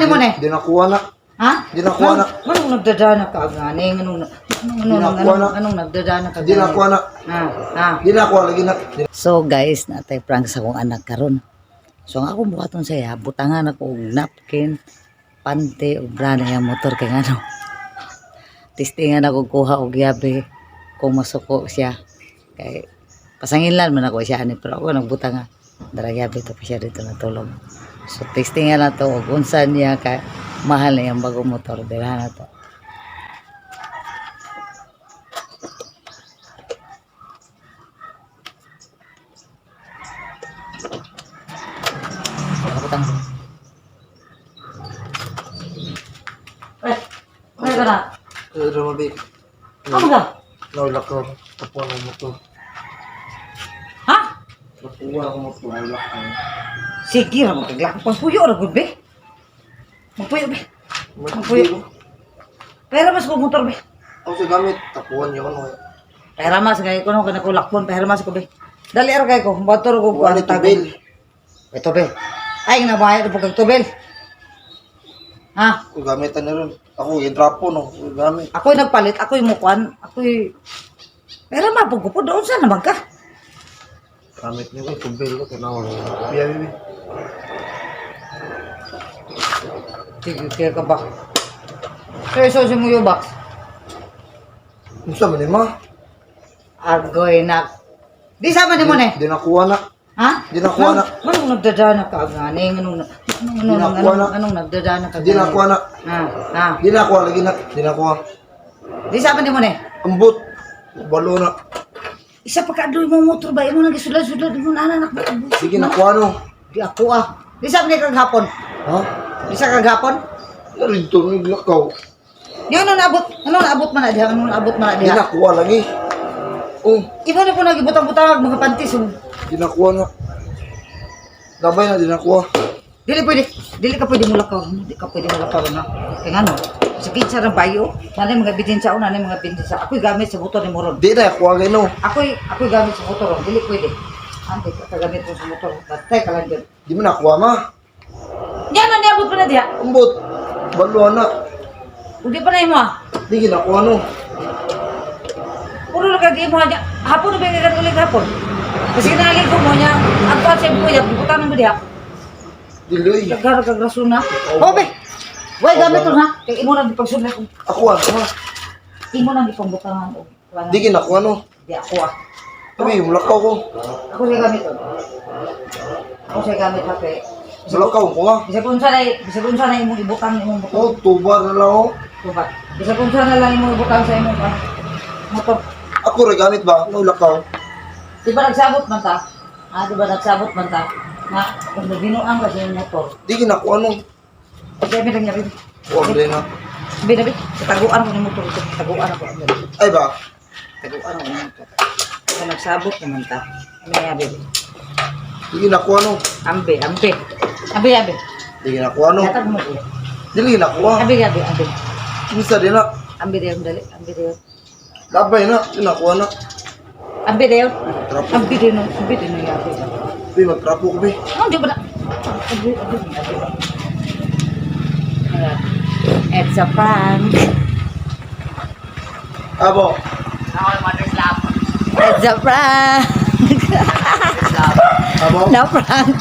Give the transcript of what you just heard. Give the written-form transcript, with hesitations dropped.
man nimo ni? Di nakuha na. Ha? Di nakuha na. Anong nagdadana ka gani? Anong anong Di anong nakuha anong, na. anong nagdadana ka Di gani? nakuha na. Ha? Ha? Di nakuha lagi na. Di So guys, natay prank sa akong anak karon. So ang akong buhaton siya, butangan ako og napkin, pante ug bra na iyang motor kay ngano. Testingan ako kuha og yabe kung masuko siya. Kay pasanginlan man ako siya ani, pero ako nagbutang nga dara yabe to pa siya dito natulog. So testingan na to og unsa niya ka mahal na iyang bagong motor, dira na to. Butang. Eh, ano ka na? Pero mabi. Ano ka? Nawala ko. Tapuan ang motor. Ha? Tapuan ang motor. Nawala ko. Sige ra mo kag pagpuyo ra gud be. Magpuyo be. Magpuyo. Pera mas ko motor be. Ako sa gamit. Tapuan yun. Ano. Pera mas kay kuno kana ko lakpon pera mas ko be. Dali ra kay ko motor ko Wala kuan tago. tubel. Ito be. Ay nabayad po kag tubel. Ha? Ako gamitan na ron. Ako yung trapo no. Ako gamit. Ako'y nagpalit, ako'y mukuan, ako'y pera mapug ko po doon sa naman ka. Gamit niyo ko. Tubel ko. Tanawa. Biya bibi. Sige, kaya ka ba? So, so, mo yung box. Unsa man ni ma? Agoy na. Di sama ni mo ne. Di nakuha na. Ha? Di nakuha na. Anong nagdadana ka gani? Anong anong Di anong nakuha anong, na. anong nagdadana ka Di gani? nakuha na. Ha? Ha? Di nakuha lagi na. Di nakuha. Di sama ni mo ne. Ambot. Balo na. Isa pa kaadloy mo motor ba imo nang gisulad-sulad mo na anak. Sige nakuha no. Di ako ah. Di sama ni kag hapon. Ha? Di sa kag hapon. Narito naglakaw. Yo ano naabot? Ano naabot man na diha? Ano naabot man na Di diha? nakuha lagi. Oh, Imo na po nagibutang-butang mga panties. Oh. di nakuha na. Labay na, di nakuha. Dili pwede, dili ka pwede mulakaw, di ka pwede mulakaw na. Kay ngano? Sa kinsa ra bayo, nanay mga bitin sa una, nanay mga bitin sa. Ako'y gamit sa motor ni Moron. Di na, kuha kayo no. Ako'y gamit sa motor, oh. Dili pwede. Ante ka gamit mo sa motor, batay ka lang dyan. Di mo nakuha ma. Yan na niabot pa na diha. Ambot. Balo na. Ug di pa na imo ah. Di ginakuha no. Puro na kag imo niya. Hapon na ba kag ulit hapon? Kasi kinaligo mo niya, ang pa sa imo ya, butan mo diha. Dili. Kagara kag rason na. Obe. Way gamit to ha. Kay imo na gipagsulay ko. Ako ah. Ma. Imo na gipangbutangan og kuwan. Di ginakuha no. Di ako ah. Sabi, mulakaw ko. Ako siya gamit to. Ako siya gamit ha kay. Mulakaw ko ha. Bisag unsa na imong ibutang imong motor. Oh, tuba na lang oh. Tuba. Bisag unsa na lang imong ibutang sa imong motor. Ako rin gamit ba? Mulakaw. Di ba nagsabot man ta? Ah, di ba nagsabot man ta? Nga, kung naginuang ka sa imong motor. Di ginakuha no. Sabi lang niya, baby. Huwag din na. Sabi na, baby. Taguan ako ng motor ito. Taguan ako. Ay ba? Taguan ako ng motor. Kung nagsabot naman ta. Ano niya, baby? Di ginakuha no. Ambe, ambe. Ambe, ambe. Di ginakuha no. Yatag mo ko. Dili ginakuha. Ambe, ambe, ambe. Misa din na. Ambe dayon, dali. Ambe dayon. Labay na. Di nakuha na. Ambe dayon. Trapo. Ambe dayon, ambe dayon, ambe. Bi, magtrapo ko bi. Ano, di ba na? Ambe, ambe, ambe. It's a prank. Abo. It's a prank. Abo. Na prank.